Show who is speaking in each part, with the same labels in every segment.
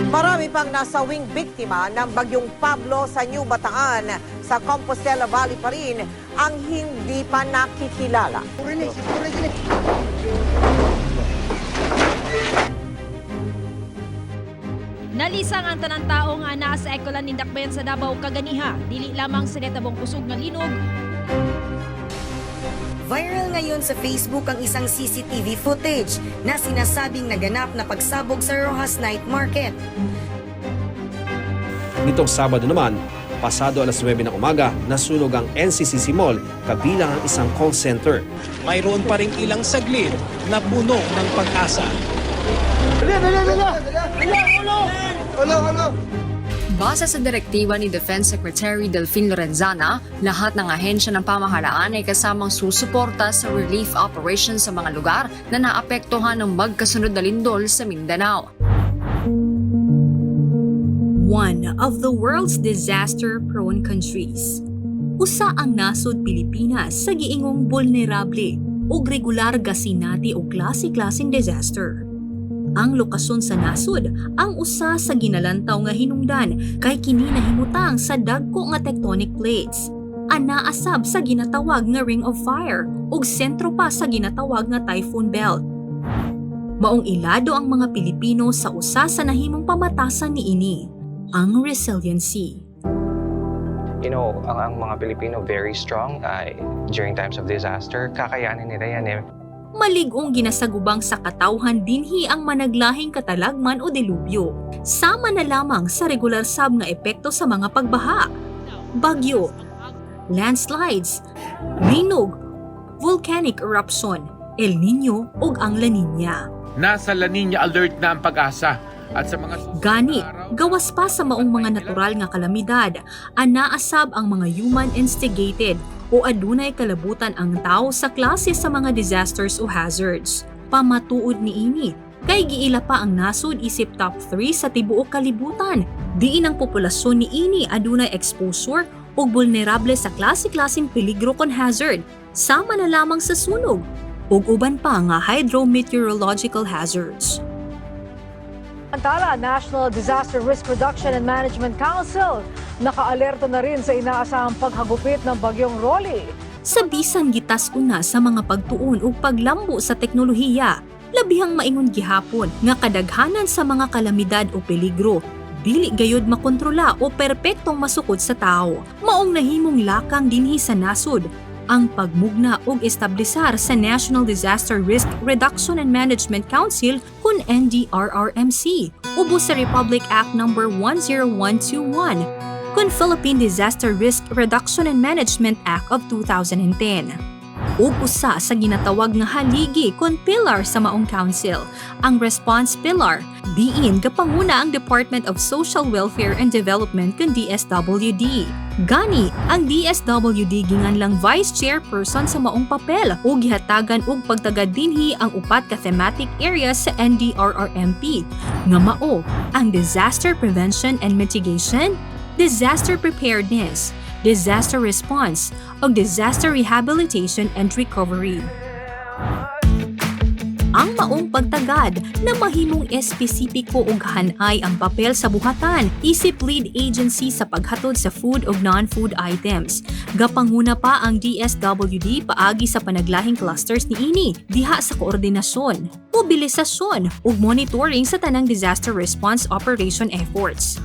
Speaker 1: Marami pang nasawing biktima ng bagyong Pablo sa New Bataan sa Compostela Valley pa rin ang hindi pa nakikilala.
Speaker 2: Nalisang ang tanang tao nga naa sa Ecoland ni Dakbayan sa Davao kaganiha, dili lamang sa netabong kusog nga linog.
Speaker 3: Viral ngayon sa Facebook ang isang CCTV footage na sinasabing naganap na pagsabog sa Rojas Night Market.
Speaker 4: Nitong Sabado naman, pasado alas 9 ng umaga, nasunog ang NCCC Mall kabilang ang isang call center.
Speaker 5: Mayroon pa ring ilang saglit na puno ng pag-asa.
Speaker 6: Base sa direktiba ni Defense Secretary Delfin Lorenzana, lahat ng ahensya ng pamahalaan ay kasamang susuporta sa relief operations sa mga lugar na naapektuhan ng magkasunod na lindol sa Mindanao.
Speaker 7: One of the world's disaster-prone countries. Usa ang nasod Pilipinas sa giingong vulnerable ug regular gasinati og klase-klaseng disaster. Ang lokasyon sa nasod ang usa sa ginalantaw nga hinungdan kay kini nahimutang sa dagko nga tectonic plates. Anaa sab sa ginatawag nga Ring of Fire ug sentro pa sa ginatawag nga Typhoon Belt. Maong ilado ang mga Pilipino sa usa sa nahimong pamatasan niini, ang resiliency.
Speaker 8: Ang mga Pilipino, very strong during times of disaster. Kakayanin nila yan eh.
Speaker 7: Malig-ong ginasagubang sa katawhan dinhi ang managlahing katalagman o delubyo. Sama na lamang sa regular sab nga epekto sa mga pagbaha, bagyo, landslides, linog, volcanic eruption, El Nino ug ang La Nina.
Speaker 9: Nasa La Nina alert na ang PAGASA. At sa mga susunod
Speaker 7: Gani,
Speaker 9: na araw,
Speaker 7: gawas pa sa maong mga natural nga kalamidad, anaa sab ang mga human instigated o adunay kalabutan ang tao sa klase sa mga disasters o hazards. Pamatuod niini, kay giila pa ang nasod isip top 3 sa tibuok kalibutan. Diin ang populasyon niini adunay exposure ug vulnerable sa klase-klaseng peligro kon hazard, sama na lamang sa sunog ug uban pa nga hydrometeorological hazards.
Speaker 10: Samantala, National Disaster Risk Reduction and Management Council nakaalerto na rin sa inaasahang paghagupit ng bagyong Rolly.
Speaker 7: Sa bisan gitas-on na sa mga pagtuon ug paglambo sa teknolohiya, labihang maingon gihapon nga kadaghanan sa mga kalamidad o peligro dili gayud makontrola o perpektong masukod sa tao. Maong nahimong lakang dinhi sa nasod ang pagmugna og establisar sa National Disaster Risk Reduction and Management Council kun NDRRMC ubos sa Republic Act Number 10121 kun Philippine Disaster Risk Reduction and Management Act of 2010. Ug usa sa ginatawag nga haligi kon pillar sa maong council, ang response pillar, diin gapanguna ang Department of Social Welfare and Development kun DSWD. Gani, ang DSWD ginganlang vice chairperson sa maong papel ug gihatagan og pagtagad dinhi ang upat ka thematic areas sa NDRRMP nga mao ang disaster prevention and mitigation, disaster preparedness, disaster response, ug disaster rehabilitation and recovery. Ang maong pagtagad na mahimong espesipiko ug hanay ang papel sa buhatan isip lead agency sa paghatod sa food ug non-food items. Gapanguna pa ang DSWD paagi sa panaglahing clusters niini diha sa koordinasyon, mobilisasyon ug monitoring sa tanang disaster response operation efforts.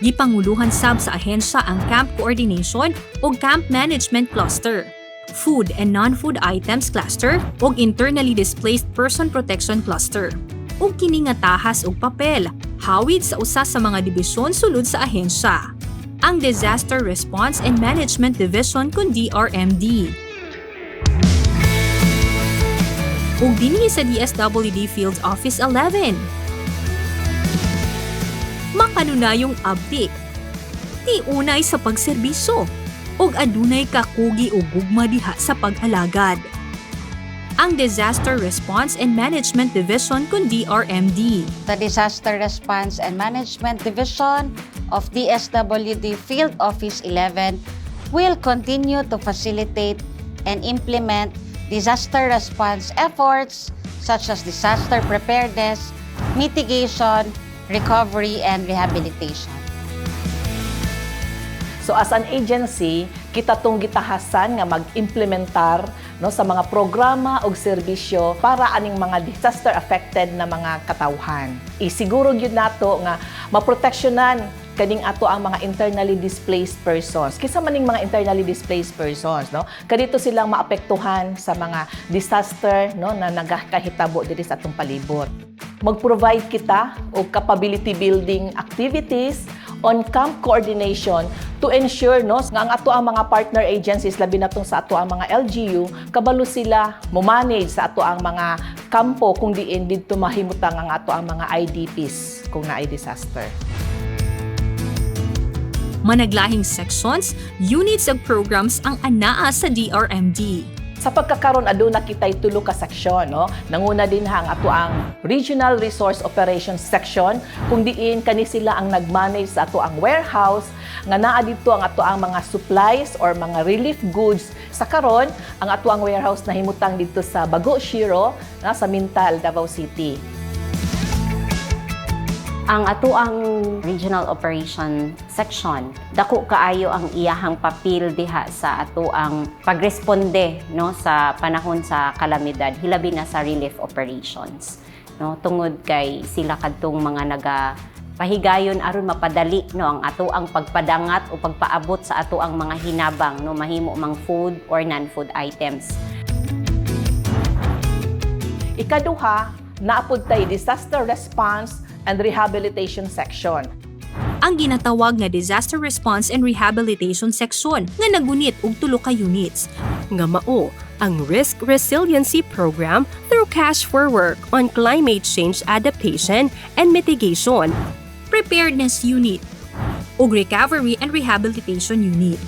Speaker 7: Gipanguluhan sab sa ahensya ang Camp Coordination ug Camp Management Cluster, Food and Non-Food Items Cluster ug Internally Displaced Person Protection Cluster. Ug kini nga tahas og papel, hawid sa usa sa mga dibisyon sulod sa ahensya, ang Disaster Response and Management Division kun DRMD. Ug dinhi sa DSWD Field Office 11, makanunayong abtik, tiunay sa pagserbisyo, ug adunay kakugi o gugma diha sa pag-alagad. Ang Disaster Response and Management Division kun DRMD.
Speaker 11: The Disaster Response and Management Division of DSWD Field Office 11 will continue to facilitate and implement disaster response efforts such as disaster preparedness, mitigation, recovery and rehabilitation.
Speaker 12: So as an agency, kita tong gitahasan nga mag-implementar, no, sa mga programa og serbisyo para aning mga disaster affected na mga katawhan. Isiguro gyud nato nga maproteksyonan kaning ato ang mga internally displaced persons. Kinsa maning mga internally displaced persons, no? Kadito silang maapektuhan sa mga disaster, no, na nagakahitabo diri sa atong palibot. Mag-provide kita og capability building activities on camp coordination to ensure, no, nga ang ato ang mga partner agencies, labi na tong sa ato ang mga LGU, kabalo sila mo manage sa ato ang mga kampo kung diin didto mahimutang ang ato ang mga IDPs kung naay disaster.
Speaker 7: Managlahing sections, units ug programs ang anaa sa DRMD.
Speaker 12: Sa pagkakaron, aduna kitay tulo ka seksyon, no? Nanguna din ha ang ato ang Regional Resource Operations Section kung diin kani sila ang nag-manage sa ato ang warehouse nga naa didto ang ato ang mga supplies or mga relief goods. Sa karon, ang ato ang warehouse nahimutang didto sa Bago Shiro, na sa Mintal, Davao City.
Speaker 13: Ang ato ang Regional Operation Section, dako kaayo ang iyahang papel diha sa ato ang pagresponde, no, sa panahon sa kalamidad, hilabi na sa relief operations, no, tungod kay sila kadtong mga naga pahigayon aron mapadali, no, ang ato ang pagpadangat o pagpaabot sa ato ang mga hinabang, no, mahimo mang food or non-food items.
Speaker 12: Ikaduha, naa pud tay Disaster Response and Rehabilitation Section.
Speaker 7: Ang ginatawag nga Disaster Response and Rehabilitation Section nga nagunit og tulo ka units.
Speaker 14: Nga mao ang Risk Resiliency Program through Cash for Work on Climate Change Adaptation and Mitigation,
Speaker 7: Preparedness Unit ug Recovery and Rehabilitation Unit.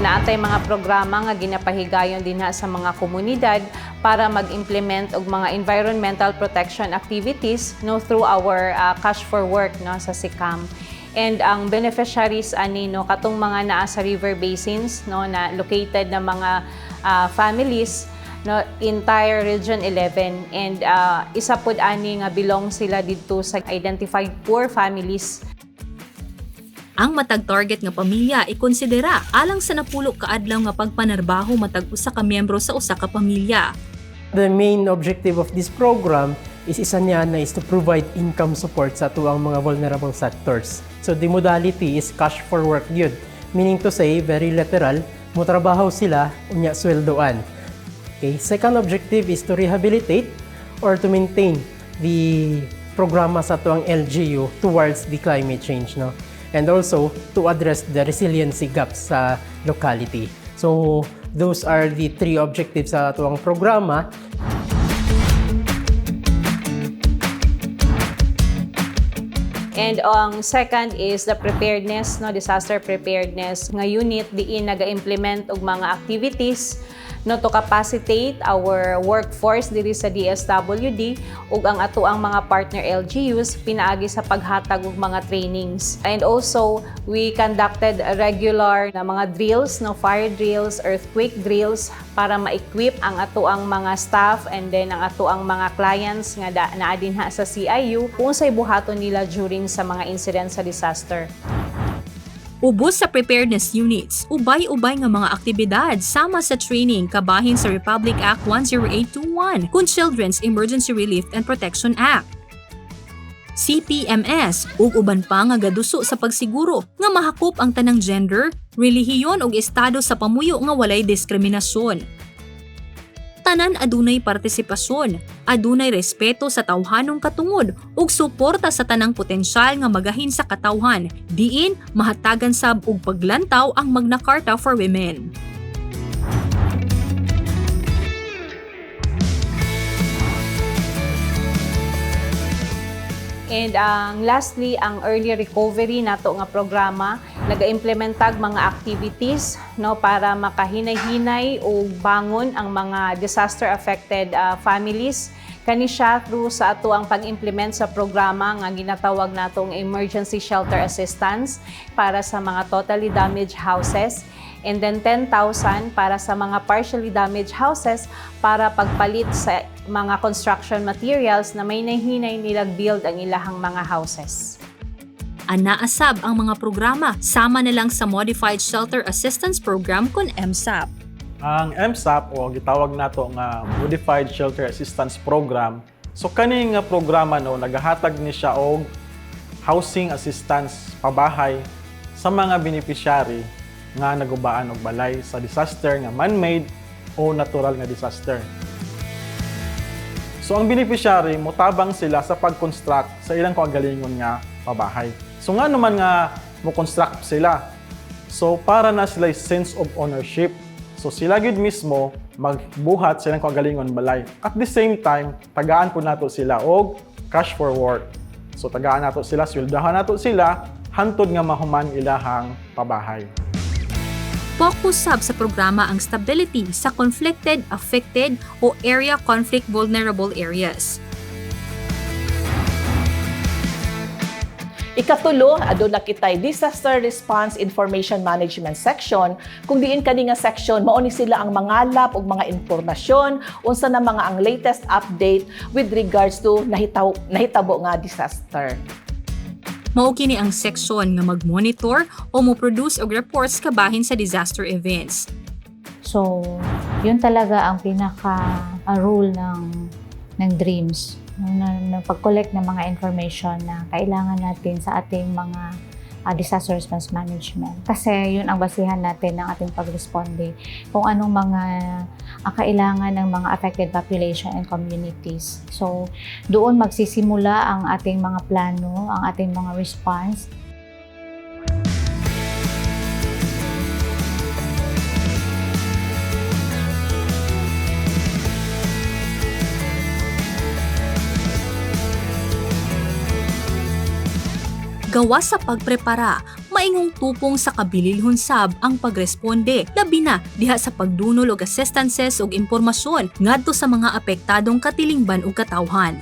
Speaker 15: Naa tay mga programa nga ginapahigayon dinha sa mga komunidad para mag-implement og mga environmental protection activities, no, through our Cash for Work, no, sa SICAM. And ang beneficiaries ani, no, katong mga naa sa river basins, no, na located na mga families, no, entire Region 11, and isa pod ani nga belong sila didto sa identified poor families.
Speaker 7: Ang matag target nga pamilya ikonsidera alang sa 10 ka adlaw nga pagpanarbaho matag usa ka miyembro sa usa ka pamilya.
Speaker 16: The main objective of this program is isa niya na is to provide income support sa atuang mga vulnerable sectors. So the modality is cash for work yun. Meaning to say, very literal, motrabaho sila, unya sweldoan. Okay. Second objective is to rehabilitate or to maintain the programa sa atuang LGU towards the climate change, no? And also to address the resiliency gaps sa locality. So those are the three objectives sa atuang programa.
Speaker 15: And ang second is the preparedness, no, disaster preparedness nga unit diin naga-implement og mga activities, no, to capacitate our workforce diri sa DSWD ug ang ato ang mga partner LGUs pinaagi sa paghatag og mga trainings. And also we conducted regular na mga drills, no, fire drills, earthquake drills para ma-equip ang ato ang mga staff and then ang ato ang mga clients nga naa dinha sa CIU kung unsay buhaton nila during sa mga incidents sa disaster.
Speaker 7: Ubos sa preparedness units, ubay-ubay nga mga aktibidad sama sa training kabahin sa Republic Act 10821 kun Children's Emergency Relief and Protection Act, CPMS ug uban pa nga gaduso sa pagsiguro nga mahakop ang tanang gender, relihiyon ug estado sa pamuyo nga walay diskriminasyon. Tanan adunay partisipasyon, adunay respeto sa tawhanong katungod ug suporta sa tanang potensyal nga magahin sa katawhan, diin mahatagan sab og paglantaw ang Magna Carta for Women.
Speaker 15: And ang lastly, ang early recovery nato nga programa, naga-implementag mga activities, no, para makahinay-hinay o bangon ang mga disaster affected families. Kani siya through sa ato ang pag-implement sa programa nga ginatawag natong emergency shelter assistance para sa mga totally damaged houses. And then 10,000 para sa mga partially damaged houses para pagpalit sa mga construction materials na may nahinay nilang build ang ilahang mga houses.
Speaker 7: Anaa sab ang mga programa sama na lang sa Modified Shelter Assistance Program kon MSAP.
Speaker 17: Ang MSAP o gitawag nato nga Modified Shelter Assistance Program. So kani nga programa, no, nagahatag ni siya og housing assistance, pabahay, sa mga beneficiary nga nagubaan og balay sa disaster nga man-made o natural nga disaster. So ang beneficiary, motabang sila sa pag-construct sa ilang kaugalingon nga pabahay. So nga naman nga mo-construct sila? So para na sila sense of ownership. So sila gyud mismo magbuhat sa ilang kaugalingon balay. At the same time, tagaan po nato sila og cash for work. So tagaan nato sila, sweldahan nato sila hantod nga mahuman ilahang pabahay.
Speaker 7: Focus sab sa programa ang stability sa conflicted, affected o area conflict vulnerable areas.
Speaker 12: Ikatulo, aduna kitay Disaster Response Information Management Section, kung diin kani nga section mao ni sila ang mangalap og mga impormasyon unsa na mga ang latest update with regards to nahitabo nga disaster.
Speaker 7: Mao kini ang seksyon nga mag-monitor o mo-produce og reports kabahin sa disaster events.
Speaker 15: So, yun talaga ang pinaka role ng DREAMS, ng pag-collect ng mga information na kailangan natin sa ating mga disaster response management. Kasi yun ang basihan natin ng ating pagresponde kung anong mga kailangan ng mga affected population and communities. So, doon magsisimula ang ating mga plano, ang ating mga response.
Speaker 7: Gawas sa pagprepara, maingong tupong sa kabililhon sab ang pagresponde, labi na diha sa pagdunol og assistances ug impormasyon ngadto sa mga apektadong katilingban ug katawhan.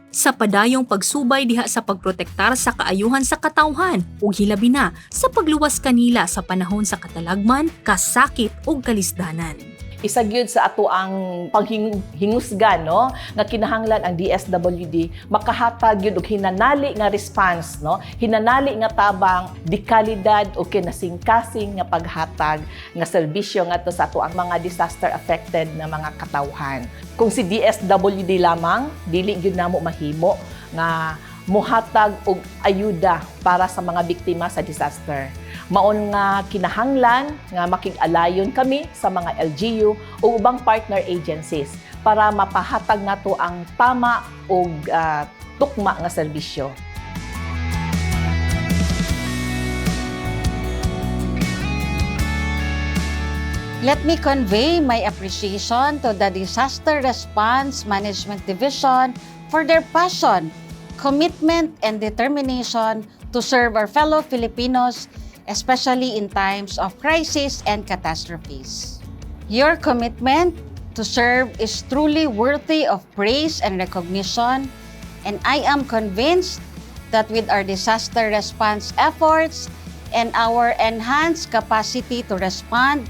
Speaker 7: Sa padayong pagsubay diha sa pagprotektar sa kaayuhan sa katawhan ug hilabi na sa pagluwas kanila sa panahon sa katalagman, kasakit ug kalisdanan.
Speaker 12: Isa gyud sa ato ang paghingusgan, no, nga kinahanglan ang DSWD makahatag gyud og hinanali nga response, no, hinanali nga tabang, di kalidad o kinasingkasing nga paghatag nga serbisyo ngadto sa ato ang mga disaster affected na mga katawhan. Kung si DSWD lamang, dili gyud namo mahimo nga muhatag og ayuda para sa mga biktima sa disaster. Maon nga kinahanglan nga makig-alayon kami sa mga LGU o ubang partner agencies para mapahatag nato ang tama ug tukma nga serbisyo.
Speaker 11: Let me convey my appreciation to the Disaster Response Management Division for their passion, commitment, and determination to serve our fellow Filipinos, especially in times of crisis and catastrophes. Your commitment to serve is truly worthy of praise and recognition, and I am convinced that with our disaster response efforts and our enhanced capacity to respond,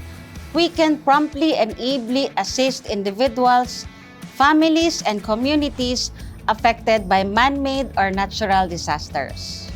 Speaker 11: we can promptly and ably assist individuals, families, and communities affected by man-made or natural disasters.